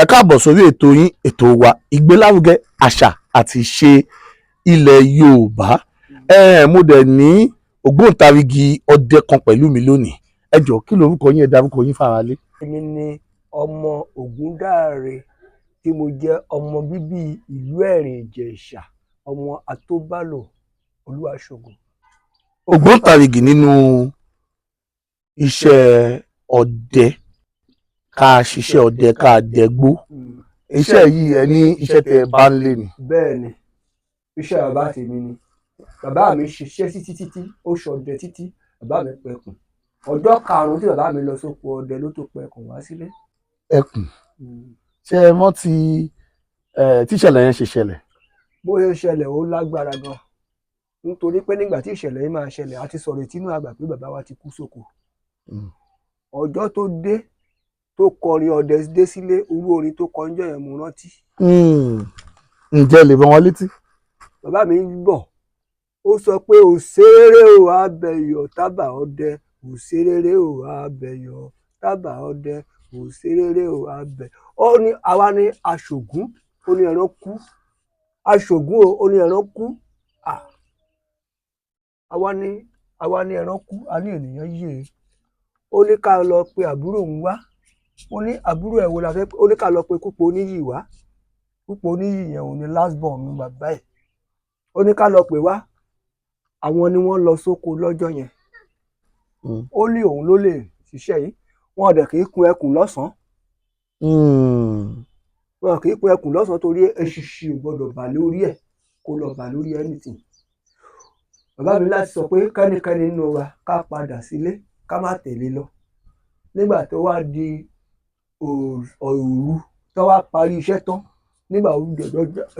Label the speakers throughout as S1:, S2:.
S1: Ẹ káàbọ̀ sórí ètò yín, ètò wa, ìgbélárugẹ àṣà àti ìṣe ilẹ̀ Yorùbá. Mo dẹ̀ ní ògbóǹtarìgì ọdẹ kan pẹ̀lú mi lónìí. Ẹ jọ̀ọ́, kí lorúkọ yín? Ẹ dárúkọ yín fáralé.
S2: Èmi ni ọmọ Ògúndáre tí mo jẹ́ ọmọ bíbí ìlú Ẹ̀rìn Ìjẹ̀ṣà, ọmọ Atóbálò Olúwaṣògo.
S1: Ògbóǹtarìgì nínú iṣẹ́ ọdẹ, ká ṣiṣẹ́ ọdẹ, ká dẹgbó. Iṣẹ́ yìí, ẹ ní iṣẹ́ tẹ ẹ bá ń lé ni?
S2: Bẹ́ẹ̀ ni, iṣẹ́ bàbá tèmi ni. Bàbá mi ṣiṣẹ́ títí títí, ó ṣọdẹ títí, bàbá mi pẹkùn. Ọjọ́ karùn-ún tí bàbá mi lọ sóko ọdẹ ló tó pẹkùn wá sílé.
S1: Ẹkùn. Ṣé ẹ rántí tíṣẹ̀lẹ̀ yẹn ṣe ṣẹlẹ̀?
S2: Bó ṣe ṣẹlẹ̀, ó lágbára gan, nítorí pé nígbà tí ìṣẹ̀lẹ̀ yìí máa ṣẹlẹ̀, a ti sọ̀rọ̀ ìtínú àgbà pé bàbá wa ti kú sóko. Ọjọ́ tó dé, tó kọrin ọdẹ dé sílé, irú orin tó kọ níjọ́ yẹn, mo rántí.
S1: Ǹjẹ́ ẹ lè rán wọn létí?
S2: Bàbá mi ń bọ̀, ó sọ pé, "Òṣèré o abẹyọ tábà ọdẹ, òṣèré o abẹyọ tábà ọdẹ, òṣèré o abẹ." Ó ní àwa ní aṣògùn, ó ní ẹran kú, aṣògùn o, ó ní ẹran kú. Ah, àwa ní ẹran kú, a ní ènìyàn yè é. Ó ní ká lọ pe àbúrò òun wá. Ó ní àbúrò ẹ̀ wo la fẹ́? Ó ní ká lọ pe Kúpọ̀ Oníyì wá. Kúpọ̀ Oníyì yẹn, òun ni last born mi, bàbá ẹ̀. Ó ní ká lọ pè wá. Àwọn ni wọ́n lọ sóko lọ́jọ́ yẹn. Ó ní òun ló lè ṣiṣẹ́ yìí. Wọn dẹ̀ kì í kun ẹkùn lọ́sàn-án. Wọn kì í kun ẹkùn lọ́sàn-án torí eṣinṣin ò gbọdọ̀ bà lórí ẹ̀, kó lọ bà lórí anything. Bàbá mi láti sọ pé kẹ́nikẹ́ni nínú wa ká padà sílé, ká má tẹ̀lé lọ. Nígbà tó wá di òru, tó wá parí iṣẹ́ tán, nígbà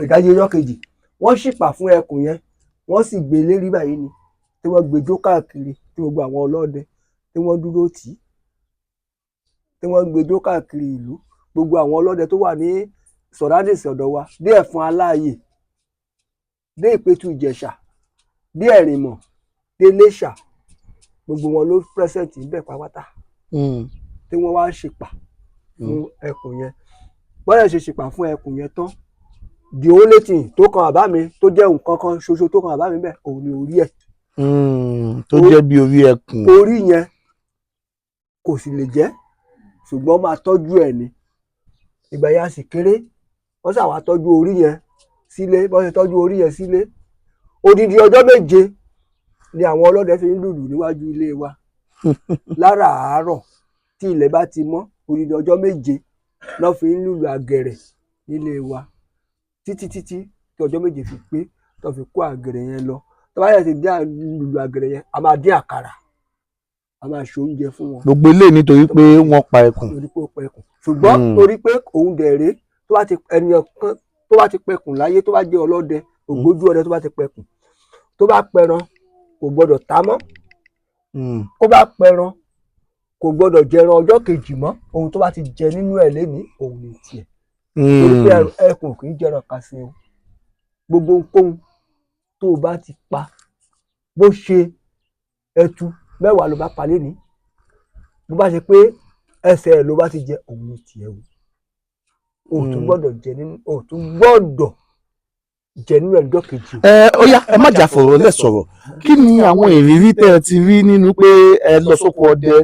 S2: ìdájí ọjọ́ kejì, wọ́n ṣìpà fún ẹkùn yẹn, wọ́n sì gbé lérí báyìí ni, tí wọ́n gbé jó káàkiri, tí gbogbo àwọn ọlọ́dẹ tí wọ́n dúró tì í, tí wọ́n gbé jó káàkiri ìlú, gbogbo àwọn ọlọ́dẹ tó wà ní surroundings ọ̀dọ̀ wa, dé Ẹ̀fọn Aláàyè, dé Ìpẹ̀tù Ìjẹ̀ṣà, dé Ẹ̀rìnmọ̀, dé Iléṣà, gbogbo wọn ló present níbẹ̀ pátápátá, tí wọ́n wá ṣèpà fún ẹkùn yẹn. Bọ́dẹ̀ ṣe ṣèpà fún ẹkùn yẹn tán, the only thing tó kan bàbá mi, tó jẹ́ nǹkan kan ṣoṣo tó kan bàbá mi bẹ́ẹ̀, òun ni orí ẹ̀.
S1: Tó jẹ́ bí orí ẹkùn.
S2: Orí yẹn kò sì lè jẹ́, ṣùgbọ́n máa tọ́jú ẹ̀ ni. Ìgbà yẹn a sì kéré. Wọ́n ṣàwá tọ́jú orí yẹn sílé. Bọ́n ṣe tọ́jú orí yẹn sílé, odidi ọjọ́ 7 ni àwọn ọlọ́dẹ fi ń lùlù níwájú ilé wa láràárọ̀ tí ilẹ̀ bá ti mọ́. Odidi ọjọ́ 7 lọ́ fi ń lùlù àgẹ̀rẹ̀ nílé wa, títí títí tí ọjọ́ 7 fi pé, tó fi kó àgẹ̀rẹ̀ yẹn lọ. Tó bá yẹ ti dín lùlù àgẹ̀rẹ̀ yẹn, a máa dín àkàrà, a máa ṣe oúnjẹ fún wọn.
S1: Gbogbo eléyìí nítorí pé wọ́n pa ẹkùn.
S2: Torí pé ó pẹkùn, ṣùgbọ́n torí pé òun dẹ̀ rèé, tó bá ti ẹni kan tó bá ti pẹkùn láyé, tó bá jẹ́ ọlọ́dẹ, ògbójú ọdẹ, tó bá ti pẹkùn, tó bá pẹran, kò gbọdọ̀ tá mọ́. Kó bá pẹran, kò gbọdọ̀ jẹran ọjọ́ kejì mọ́. Ohun tó bá ti jẹ nínú ẹ̀ lénìí, òun ní tiẹ̀, torí pé ẹkùn kì í jẹran kàsìn o. Gbogbo ohunkóhun tó o bá ti pa, bó ṣe ẹtu 10 ló bá pa lénìí, bó bá ṣe pé ẹsẹ̀ ẹ̀ ló bá ti jẹ, òun ní tiẹ̀ o. O tún gbọ́dọ̀ jẹ nínú, o tún gbọ́dọ̀ jẹ nínú ẹ̀ lọ́jọ́ kejì o.
S1: Ẹ ó yá, ẹ má jà fọ̀rọ̀ lẹ̀ sọ̀rọ̀. Kí ni àwọn ìrírí tẹ́ ẹ ti rí nínú pé ẹ lọ sóko ọdẹ?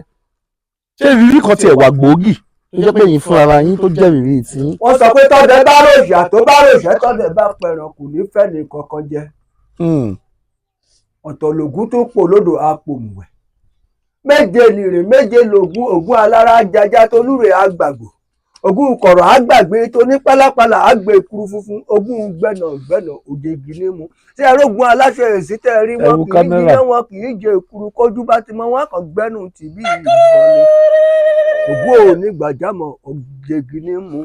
S1: Ṣé ìrírí kan tiẹ̀ wà gbòógì tó jẹ́ pé yín fúnra yín, tó jẹ́ ìrírí tí?
S2: Wọ́n sọ pé tọ́dẹ bá ròṣà, tó bá ròṣà, tọ́dẹ bá pẹran, kò ní fẹ́ ní kankan jẹ. Ọ̀tọ̀ lògùn tó pò lódò apòmùwẹ̀. Méje nìrè, méje lògùn. Ògùn alára jajá, tolúrè àgbàgbò, ògùn kọ̀rọ̀ àgbàgbé, tó ní pálápàlà àgbè kuru funfun, ògùn gbẹ̀nà gbẹ̀nà òjèjì ní mu tí ẹrógun aláṣọ èsì tẹ́ rí wọn
S1: Ẹ wo
S2: kì í
S1: kámẹ́rà.
S2: jiná, wọn kì í jẹ èkuru. Kójú bá ti mọ wọn, kàn gbẹ́nu tìbí ìbọn ni. Ògùn òní gbàjámọ̀, òjèjì ní mu.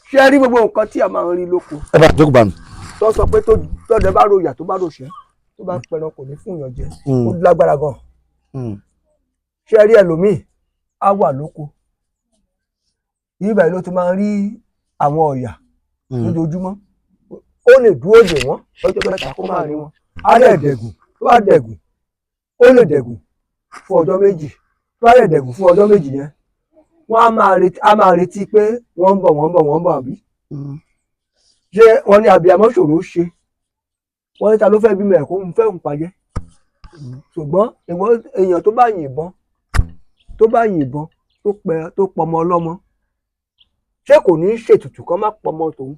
S2: Ṣé ẹ rí gbogbo nǹkan tí a máa ń rí lóko
S1: Ẹ bá jókòó bá mi.
S2: tó sọ pé tó tọ́dẹ bá ròyà, tó bá ròṣẹ́, tó bá pẹran, kò ní fún yàn jẹ, ó lágbára gan. Ṣé ẹ rí ẹlòmíì á wà lóko yìí báyìí, ló ti máa ń rí àwọn ọ̀yà lójoojúmọ́. Ó lè dúró dè wọ́n lọ́jọ́ 3 kó máa rí wọn. Á dẹ̀ dẹ̀gùn. Tó bá dẹ̀gùn, ó lè dẹ̀gùn fún ọjọ́ 2. Tó bá dẹ̀ dẹ̀gùn fún ọjọ́ 2 yẹn Wọ́n á máa retí pé wọ́n ń bọ̀, wọ́n ń bọ̀, wọ́n ń bọ̀, àbí? Ṣé wọ́n ní abiyamọ ṣòro ṣe? Wọ́n ní ta ló fẹ́ bímọ ẹ̀ kó ń fẹ́ ń pàjẹ́? Ṣùgbọ́n ìwọ èèyàn tó bá yìnbọn tó pọmọ ọlọ́mọ, ṣé kò ní í ṣètùtù kán má pọmọ tòun?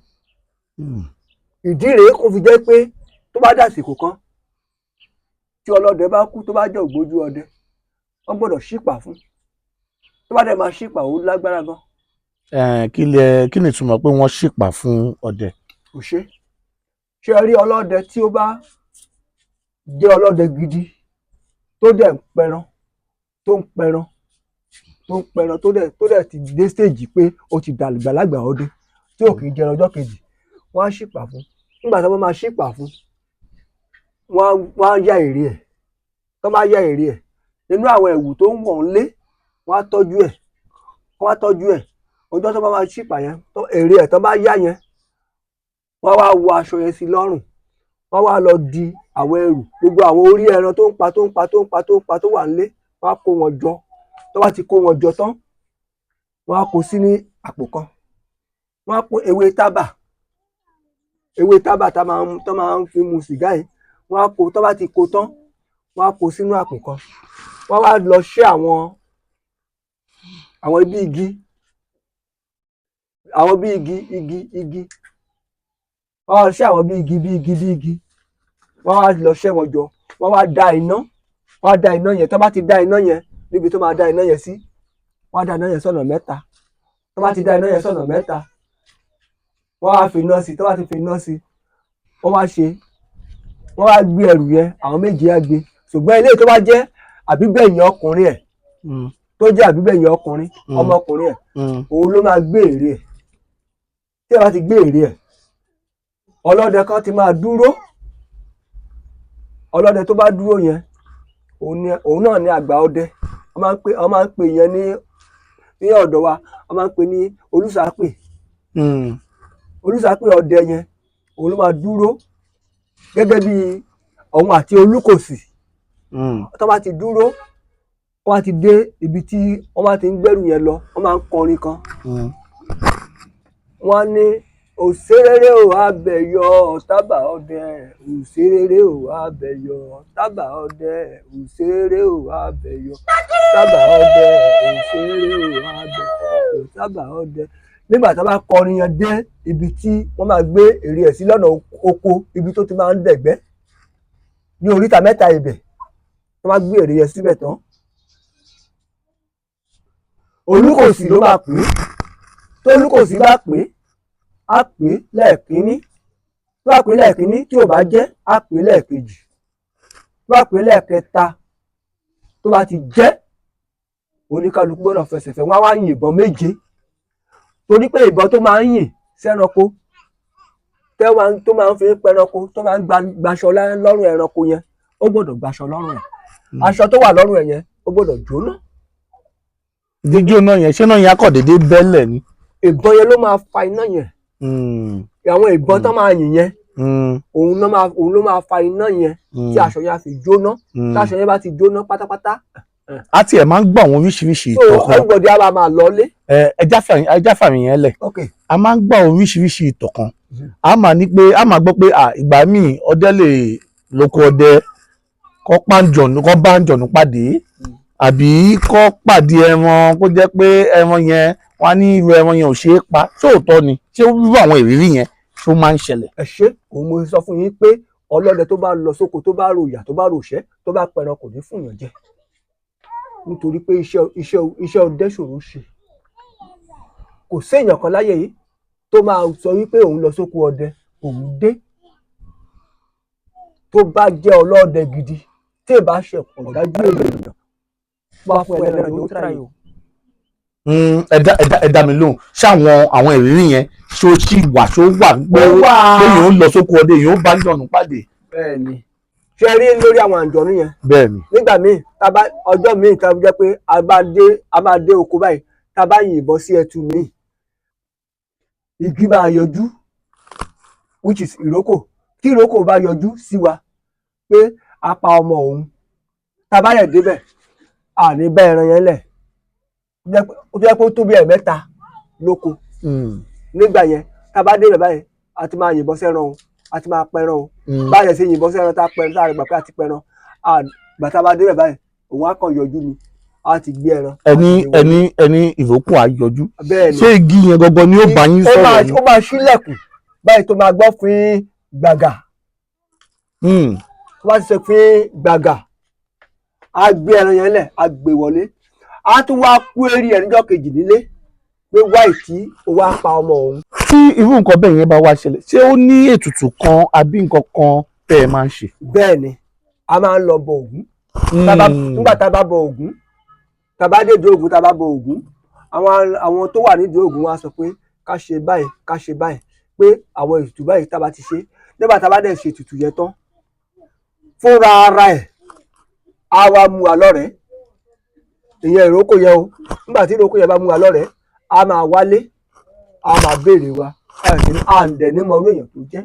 S2: Ìdí rèé kó fi jẹ́ pé tó bá dàsìkò kan tí ọlọ́dẹ bá kú, tó bá jẹ́ ògbójú ọdẹ, wọ́n gbọ́dọ̀ ṣípà fún. Tó bá dẹ̀ máa ṣípà, ó lágbára gan.
S1: Kí ni ìtumọ̀ pé wọ́n ṣìpà fún ọdẹ?
S2: Kò ṣe ṣe rí ọlọ́dẹ tí ó bá jẹ́ ọlọ́dẹ gidi, tó dẹ̀ ń pẹran, tó ń pẹran, tó ń pẹran, tó dẹ̀ ti dé stage pé ó ti dàgbàlagbà ọdẹ tí ò kì í jẹran ọjọ́ kejì, wọ́n á ṣìpà fún. Nígbà tí wọ́n máa ṣìpà fún, wọ́n á yá èrè ẹ̀. Tó bá yá èrè ẹ̀ nínú àwọn ẹ̀wù tó ń wọ̀ ń lé, wọ́n á tọ́jú ẹ̀, wọ́n á tọ́jú ẹ̀. Ọjọ́ tó bá máa ṣìpà yẹn, èrè ẹ̀ tó bá yá yẹn, wọ́n wá wọ aṣọ yẹn sí lọ́rùn. Wọ́n wá lọ di àwọn ẹrù, gbogbo àwọn orí ẹran tó ń pa, tó ń pa, tó ń pa, tó ń pa, tó wà nílé, wọ́n á kó wọn jọ. Tó bá ti kó wọn jọ tán, wọ́n á kó sí ní àpò kan. Wọ́n á kó ewé tábà, ewé tábà tá máa ń fi mu sìgá yìí, wọ́n á kó. Tó bá ti kó tán, wọ́n á kó sínú àpò kan. Wọ́n wá lọ ṣẹ́ àwọn bí igi, àwọn bí igi igi igi. Wọ́n wá ṣẹ́ àwọn bí igi bí igi bí igi. Wọ́n wá lọ ṣẹ́ wọn jọ. Wọ́n wá dá iná, wọ́n á dá iná yẹn. Tó bá ti dá iná yẹn, níbi tó máa dá iná yẹn sí, wọ́n á dá iná yẹn sọ́nà mẹ́ta. Tó bá ti dá iná yẹn sọ́nà mẹ́ta, wọ́n á fi iná sí. Tó bá ti fi iná sí, wọ́n wá ṣe, wọ́n wá gbé ẹrù yẹn. Àwọn méjì á gbé, ṣùgbọ́n eléyìí tó bá jẹ́ àbígbẹ̀yìn ọkùnrin ẹ̀, tó jẹ́ àbígbẹ̀yìn ọkùnrin, ọmọkùnrin ẹ̀, òun ló máa gbé ère ẹ̀. Tí ẹ bá ti gbé ère ẹ̀, ọlọ́dẹ kan ti máa dúró. Ọlọ́dẹ tó bá dúró yẹn, òun náà ní àgbà ọdẹ. Wọ́n máa ń pè yẹn ní ọ̀dọ̀ wa, wọ́n máa ń pè ní olùsápè. Olùsápè ọdẹ yẹn, òun ló máa dúró gẹ́gẹ́ bí òun àti olúkòsì. Tó bá ti dúró, wọ́n bá ti dé ibi tí wọ́n bá ti ń gbẹ́rù yẹn lọ, wọ́n máa ń kọrin kan. Wọ́n ní, "Òṣèré ò abẹ̀yọ tábà ọdẹ, òṣèré ò abẹ̀yọ tábà ọdẹ, òṣèré ò abẹ̀yọ tábà ọdẹ, òṣèré ò abẹ̀yọ tábà ọdẹ." Nígbà tí wọ́n bá kọrin yẹn dé ibi tí wọ́n máa gbé ère ẹ̀ sí lọ́nà oko, ibi tó ti máa ń dẹ̀gbẹ́ ní oríta mẹ́ta ibẹ̀, wọ́n bá gbé ère yẹn síbẹ̀ tán, olúkòsì ló máa pè é. Tó olúkòsì bá pè é, á pè é lẹ́ẹ̀kínní. Tó bá pè é lẹ́ẹ̀kínní, tí ò bá jẹ́, á pè é lẹ́ẹ̀kejì. Tó bá pè é lẹ́ẹ̀kẹta, tó bá ti jẹ́, oníkálukú gbọ́dọ̀ fẹsẹ̀ fẹ́. Wọ́n á wá yìnbọn méje, torí pé ìbọn tó máa ń yìn sẹ́ranko, tó máa ń fi pẹranko, tó máa ń gbaṣọ lọ́rùn ẹranko yẹn, ó gbọ́dọ̀ gbaṣọ lọ́rùn ẹ̀. Aṣọ tó wà lọ́rùn ẹ̀ yẹn, ó gbọ́dọ̀ jóná.
S1: Jíjóná yẹn, ṣé náà yẹn á kọ̀ déédéé bẹ́lẹ̀ ni?
S2: Ìbọn yẹn ló máa fa iná yẹn. Àwọn ìbọn tó máa yìn yẹn, òun ló máa fa iná yẹn tí aṣọ yẹn á fi jóná. Tí aṣọ yẹn bá ti jóná pátápátá,
S1: A tiẹ̀ máa ń gbọ́ àwọn oríṣiríṣi
S2: so
S1: ìtàn kan.
S2: Everybody á máa lọlé.
S1: Ẹ ẹja fàmì yẹn lẹ̀. A máa ń gbọ́ àwọn oríṣiríṣi ìtàn kan. A máa ní pé a máa gbọ́ pé à, ìgbà míì ọdẹ lè lóko ọdẹ, kọ́ pàǹjọ̀nù, kọ́ bá àǹjọ̀nù pàdé, àbí kọ́ pàdé ẹran, kó jẹ́ pé ẹran yẹn, wọ́n á ní irú ẹran yẹn ò ṣeé pa. Ṣóòótọ́ ni? Ṣé irú àwọn ìrírí yẹn ṣó máa ń ṣẹlẹ̀?
S2: Ẹ ṣé. Òun mo sọ fún yín pé ọlọ́dẹ tó bá lọ sóko, tó bá ròyà, tó bá ròṣẹ́, tó bá pẹran, kò ní fún yàn jẹ, nítorí pé iṣẹ́ ọdẹ ṣòro ṣe. Kò séèyàn kan láyé yìí tó máa sọ wípé òun lọ sóko ọdẹ, òun dé, tó bá jẹ́ ọlọ́dẹ gidi, tí ì bá ṣe ọ̀dájú èèyàn, bá fún ẹlẹ́ran yóò try o.
S1: Ẹ dá mi lóhùn. Ṣé àwọn ìrírí yẹn, ṣó ṣì wà, ṣó wà pé
S2: Ó wà.
S1: pé èèyàn ó lọ sóko ọdẹ, èèyàn ó bá àǹjọ̀nù pàdé?
S2: Bẹ́ẹ̀ni. Ṣe rí lórí àwọn àǹjọ̀nú yẹn,
S1: Bẹ́ẹ̀ni.
S2: nígbà míì, tá bá ọjọ́ míì tá jẹ́ pé a máa dé oko báyìí, tá bá yìnbọn sí ẹtu míì, igi máa yọjú, which is ìrókò. Tí ìrókò bá yọjú sí wa pé a pa ọmọ òun, tá bá yẹ̀ débẹ̀, à ní bá ẹran yẹn lẹ̀. Ó jẹ́ pé ó tó bí ẹ̀mẹ́ta lóko nígbà yẹn. Tá a bá dé ibẹ̀ báyìí, a ti máa yìnbọn sẹ́ran o, a ti máa pẹran o. Báyẹn ṣe yìnbọn sẹ́ran, tá a pẹran, tá a gbà pé a ti pẹran, gbà tá a bá dé ibẹ̀ báyìí, òun á kàn yọjú ni, a ti gbé ẹran.
S1: Ẹni
S2: a ti gbé wọlé.
S1: Ẹni ìrókò á yọjú?
S2: Bẹ́ẹ̀ ni.
S1: Ṣé igi yẹn gangan ni ó bá yín
S2: Ó máa
S1: sọ̀rọ̀ ni?
S2: Ó máa ṣílẹ̀kùn báyìí tó máa gbọ́ fún gbàgà. Tó bá ti sọ fún gbàgà, á gbé ẹran yẹn lẹ̀, á gbé wọlé, á tún wá kú eré ẹ̀ níjọ́ kejì nílé pé wáì tí ó wá pa ọmọ òun.
S1: Tí irú nǹkan bẹ́ẹ̀ yẹn bá wá ṣẹlẹ̀, ṣé ó ní ètùtù kan àbí nǹkan kan tẹ́ ẹ máa ń ṣe?
S2: Bẹ́ẹ̀ ni, a máa ń lọ bọ Ògún. Nígbà tá a bá bọ Ògún, tá a bá dédé Ògún, tá a bá bọ Ògún, àwọn tó wà nídìí Ògún wa sọ pé ká ṣe báyìí, ká ṣe báyìí, pé àwọn ètùtù báyìí tá a bá ti ṣe, nígbà tá a bá dẹ̀ ṣe ètùtù yẹn tán, fúnra ara ẹ̀ á wá mú wa lọ́rẹ̀ẹ́. Ìyẹn ìrókò yẹn o. Nígbà tí ìrókò yẹn bá mú wa lọ́rẹ̀ẹ́, á máa wálé, á máa béèrè wa, à ń dẹ̀ ní mọ irú èèyàn tó jẹ́.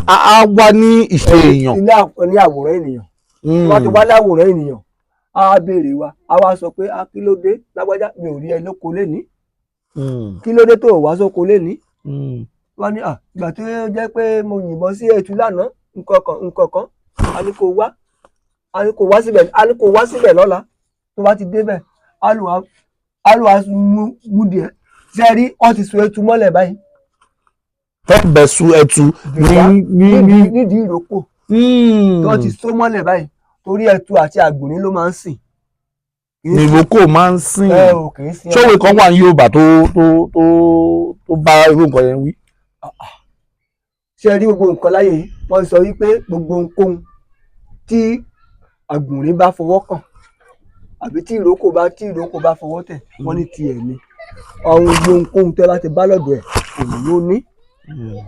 S1: A wá ní ìṣe èèyàn?
S2: Ní àwòrán ènìyàn. Wọ́n ti wá láwòrán ènìyàn, á béèrè wa, á wá sọ pé, á kí ló dé, lágbájá, mi ò rí ẹ lóko lénìí? Kí ló dé tó o wá sóko lénìí? Wọ́n ní, à ìgbà tó jẹ́ pé mo yìnbọn sí ẹtu lánàá, nǹkan kan nǹkan kan. A ní kó wá, a ní kó wá síbẹ̀, a ní kó wá síbẹ̀ lọ́la. Tó bá ti débẹ̀, á lù wá mú díẹ̀ ṣe rí, wọ́n ti so ẹtu mọ́lẹ̀ báyìí.
S1: Tẹ́gbẹ̀ su ẹtu ní
S2: Nídìí ìrókò tí wọ́n ti so mọ́lẹ̀ báyìí, torí ẹtu àti àgbòrín ló máa ń sìn. Kì í sìn-
S1: Ìrókò máa ń sìn?
S2: Ẹ ò kì í sin.
S1: Ṣówe kan wà ní Yorùbá tó bá irú nǹkan yẹn wí?
S2: Ṣe rí, gbogbo nǹkan láyé yìí, wọ́n sọ wípé gbogbo ohunkóhun tí àgbòrín bá fọwọ́ kàn àbí tí ìrókò bá fọwọ́ tẹ̀, wọ́n ní tiẹ̀ ni. Ọ̀hún, gbogbo ohunkóhun tẹ́ bá ti bá lọ́dọ̀ ẹ̀, òun ló ní.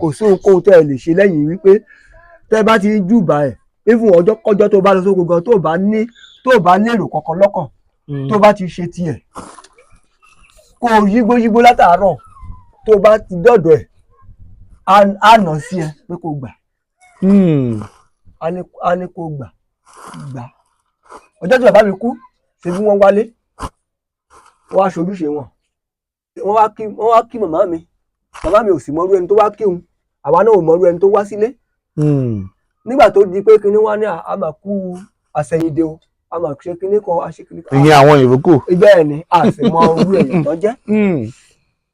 S2: Kò sí ohunkóhun tẹ́ ẹ lè ṣe lẹ́yìn wípé tẹ́ bá ti júbà ẹ̀. Even ọjọ́ kọjọ́ tó bá lọ sóko gan, tó bá lérò kankan lọ́kàn, tó bá ti ṣe tiẹ̀, kó o yígbó yígbó látàárọ̀, tó bá ti dọ̀dọ̀ ẹ̀, á nà sí ẹ pé kó gbà. Á ní kó gbà gbà. Ọjọ́ tí bàbá mi kú, ṣe bí wọ́n wálé, wọ́n wá ṣojúṣe wọn, wọ́n wá kí màmá mi. Bàbá mi ò sì mọrú ẹni tó wá kí òun, àwa náà ò mọrú ẹni tó wá sílé. Nígbà tó di pé kinní wá ní, a máa kú àsẹ̀yìndè o, a máa ṣe kinní kan, a ṣe kinní kan.
S1: Ìyẹn àwọn ìrókò.
S2: Bẹ́ẹ̀ ni, a sì mọ irú èèyàn tó jẹ́.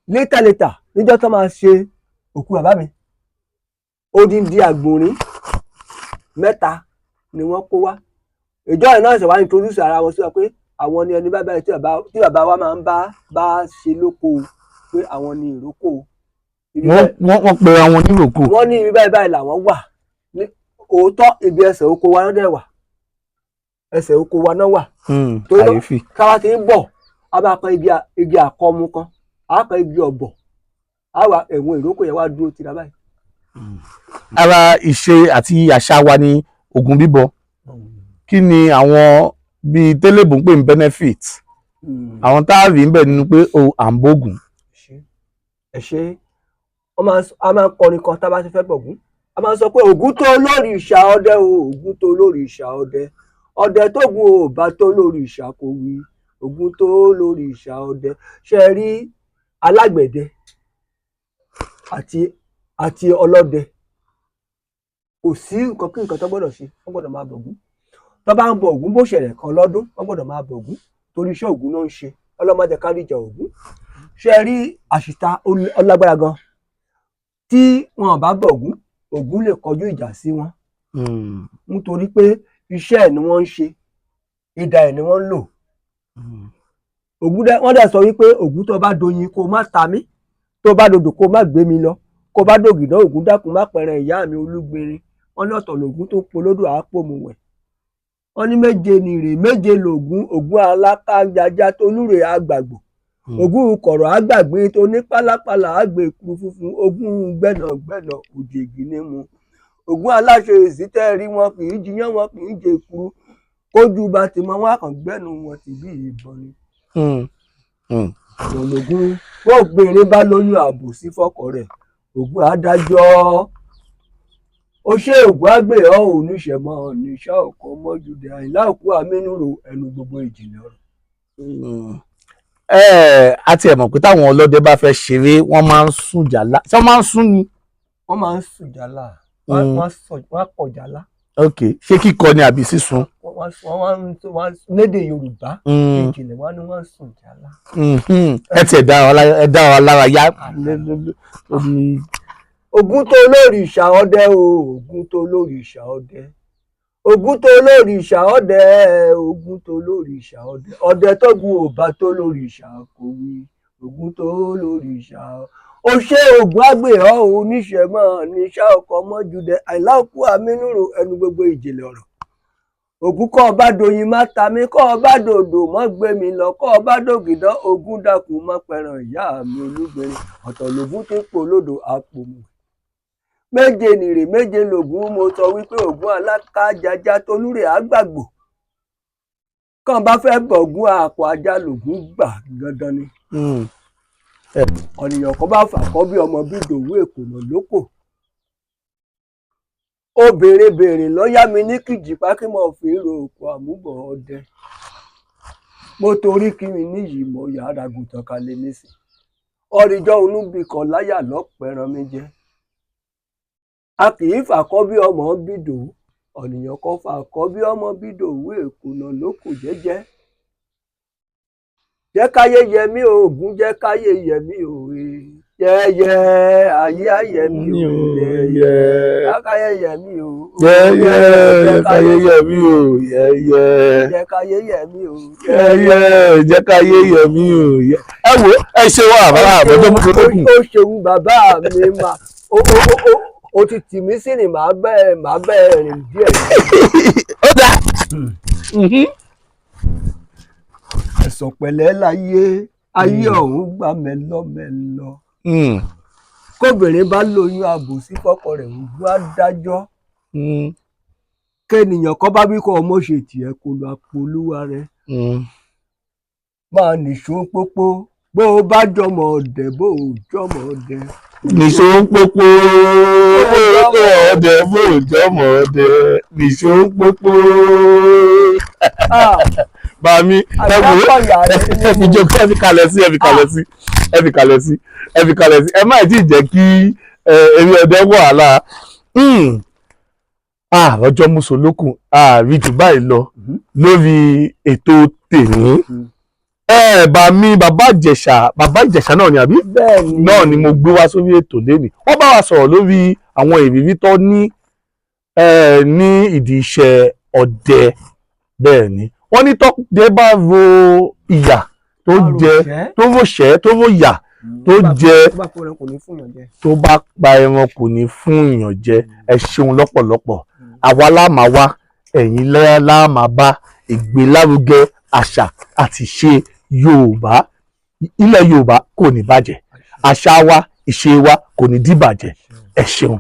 S2: Later later, níjọ́ tó máa ṣe òkú bàbá mi, odindi àgbòrín mẹ́ta ni wọ́n kó wá. Ìjọ yẹn náà ṣe wá introduce ara wọn sí wa pé àwọn ni ẹni báyìí tí bàbá wa máa ń bá ṣe lóko o, pé àwọn ni ìrókò o. Ibi
S1: Wọ́n pera wọn níròkò.
S2: Wọ́n ní ibi báyìí báyìí làwọn wà. Ní òótọ́, ibi ẹsẹ̀ oko wa náà dẹ̀ wà, ẹsẹ̀ oko wa náà wà. Torí náà-
S1: Kàyéfì.
S2: Káwá ti ń bọ̀, a máa kan igi àkọmu kan, a kan igi ọ̀bọ̀, a wà ẹ̀wọ̀n ìrókò yẹn wá dúró tira báyìí.
S1: Ara ìṣe àti àṣà wa ni Ògún bíbọ. Kí ni àwọn bíi télébù ń pè ní benefit àwọn tá a rí ń bẹ̀ nínú pé o à ń bógun?
S2: Ẹ ṣe. Wọ́n máa ń a máa ń kọrin kan tá a bá ti fẹ́ bọ̀gún. A máa ń sọ pé, Ògún tó lórí ìṣà ọdẹ o, Ògún tó lórí ìṣà ọdẹ, ọdẹ tógun ò bá tó lórí ìṣà kò wí, Ògún tó lórí ìṣà ọdẹ. Ṣe rí, alágbẹ̀dẹ àti ọlọ́dẹ, kò sí nǹkan kí nǹkan tó gbọ́dọ̀ ṣe, wọ́n gbọ́dọ̀ máa bọ̀gún. Tó bá ń bọ Ògún, bó ṣẹlẹ̀ kan lọ́dún, wọ́n gbọ́dọ̀ máa bọ̀gún, torí iṣẹ́ Ògún náà ń ṣe. Ọlọ́mọdé kárí ìjà Ògún. Ṣe rí, àṣìta ó lágbára gan. Tí wọn bá bọ̀gún, Ògún lè kọjú ìjà sí wọn, nítorí pé iṣẹ́ ẹ̀ ni wọ́n ń ṣe, idà ẹ̀ ni wọ́n ń lò. Ògún dẹ, wọ́n dẹ̀ sọ wípé, Ògún, tó bá doyin, kó má ta mí, tó bá dodò, kó má gbé mi lọ, kó bá dògìdán, Ògún dákun, má pẹ̀rẹ̀ ìyá mi olúgbìnrin. Wọ́n ní ọ̀tọ̀ lògún tó polódò àápòmùwẹ̀. Wọ́n ní méje nìrè, méje lògún. Ògún alákàjájá, tolúre àgbàgbò, Ògún kọ̀rọ̀ àgbàgbé, tó ní pálápàlà àgbè kuru funfun, Ògún gbẹ̀nàgbẹ̀nà òjègì ní mu, Ògún aláṣẹ èsì tẹ́ rí, wọn kì í jiyàn, wọn kì í jẹ kuru, kójú bá ti mọ wọn, àkàngbẹ́nu wọn ti bí ìbọn ni. Ògún, obìnrin bá lóyún àbòsí fọ́kọ rẹ̀, Ògún adájọ́ ó ṣe. Ògún àgbè ọ oníṣẹmọ oníṣẹ ọkọ mọjúdẹ àyìnlá òkú àmínúrò ẹnu gbogbo ìjìnlẹ̀ ọ̀rọ̀.
S1: Ẹ a tiẹ̀ mọ̀ pé táwọn ọlọ́dẹ bá fẹ́ ṣeré, wọ́n máa ń sùn jàlá. Ṣé wọ́n máa ń sùn ni?
S2: Wọ́n máa ń sùn jálá. Wọ́n á kọ̀ jálá.
S1: Ok, ṣé kíkọ ni àbí sísun?
S2: Wọ́n lédè Yorùbá ìjìnlẹ̀, wọ́n ní wọ́n ń sùn jálá.
S1: Ẹ tiẹ̀ ẹ dá wa lára yá lórí.
S2: Ògún tó lórìṣà ọdẹ o, Ògún tó lórìṣà ọdẹ, Ògún tó lórìṣà ọdẹ, Ògún tó lórìṣà ọdẹ, ọdẹ tó gun òbá tó lórìṣà kò wí, Ògún tó lórìṣà ó ṣe Ògún àgbè ọ oníṣẹ́ mọ́ níṣẹ́ ọkọ̀ mọ́júdẹ àìláòkú àmínúrò ẹnu gbogbo ìjìnlẹ̀ ọ̀rọ̀. Ògún kọ́ ọba doyin má ta mí, kọ́ ọba dòdò mọ́ gbé mi lọ, kọ́ ọba dògìdán, Ògún dákun má pẹran ìyá mi olúgbẹrin. Ọ̀tọ̀ lògún tí ń pò lódò àpòmù méje nìrè méje lògún. Mo sọ wípé Ògún alákájàjà tolúrè àgbàgbò kàn bá fẹ́ bọ̀gún àpò ajá lògún gbà dandan ni. Ọ̀nìyàn kan bá fà kọ́ bí ọmọ bí dòwú èkó mọ̀ lóko, ó béèrè béèrè lọ́yà mi ní kìjìpá kí mo fi ro òkú àmúbọ̀ ọdẹ. Mo torí kí mi níyì mo yàrá gùntàn kalẹ̀ nísìn ọ̀rìjọ́ onúbìkan láyà lọ́pẹ̀ràn mi jẹ́. A kì í fàkọ́ bí ọmọ bí dòwú. Ọ̀nìyàn kan fàkọ́ bí ọmọ bí dòwú èkó náà lóko jẹ́jẹ́. Jẹ́ káyé yẹ mí o, Ògún, jẹ́ káyé yẹ mí o, yẹ́yẹ́ ayé ayẹ mí o, yẹ́yẹ́ jẹ́ káyé yẹ mí o.
S1: Yẹ́yẹ́, jẹ́ káyé yẹ mí o, yẹ́yẹ́.
S2: Jẹ́ káyé yẹ mí o.
S1: Yẹ́yẹ́, jẹ́ káyé yẹ mí o. Ẹ wo, ẹ ṣe wá àbára àbọ̀jọ́ mú tó kù.
S2: Ó ṣeun bàbá mi, mà ó ti tì mí sí ni màá bẹ́ẹ̀ rìn díẹ̀.
S1: Ó dáa.
S2: Ẹ̀sọ̀ pẹ̀lẹ́ láyé, ayé ọ̀hún gbà mẹ́lọ́mẹ́lọ́. Kóbìnrin bá lóyún àbòsí fọ́kọ rẹ̀, Ògún á dájọ́. Kẹ́nìyàn kan bá wí kó ọmọ ṣe tiẹ̀ kó lọ apolúwa rẹ̀. Máa nìṣó pópó, bó o bá jọmọ ọdẹ, bó o jọmọ ọdẹ.
S1: Nìṣó ń pópó ọdẹ, bó o jọmọ ọdẹ, nìṣó ń pópó. Bàmí, ẹ wò ó, ẹ fi jókòó, ẹ fi kalẹ̀ sí, ẹ fi kalẹ̀ sí, ẹ fi kalẹ̀ sí, ẹ fi kalẹ̀ sí. Ẹ má tí ì jẹ́ kí eré ọdẹ wàhálà ọjọ́ mùsùlùkùn àárí jù báyìí lọ lórí ètò tèmi. Ẹ bá mi, Bàbá Ìjẹ̀ṣà, Bàbá Ìjẹ̀ṣà náà ni àbí?
S2: Bẹ́ẹ̀ ni.
S1: Náà ni mo gbé wá sórí ètò lẹ́nìí. Wọ́n bá wa sọ̀rọ̀ lórí àwọn ìrírí tó ní ní ìdí iṣẹ́ ọdẹ. Bẹ́ẹ̀ ni wọ́n ní tọ́dẹ bá ro ìyà tó jẹ, tó ròṣẹ́, tó ròyà tó jẹ,
S2: tó bá kó ẹran kò ní fún yàn jẹ.
S1: Tó bá pa ẹran kò ní fún èèyàn jẹ. Ẹ ṣeun lọ́pọ̀lọpọ̀. Àwa la máa wá, ẹ̀yin la máa bá ìgbélárugẹ àṣà àti ìṣe Yorùbá. Ilẹ̀ Yorùbá kò ní bàjẹ́, àṣà wa, ìṣe wa kò ní dìbàjẹ́. Ẹ ṣeun.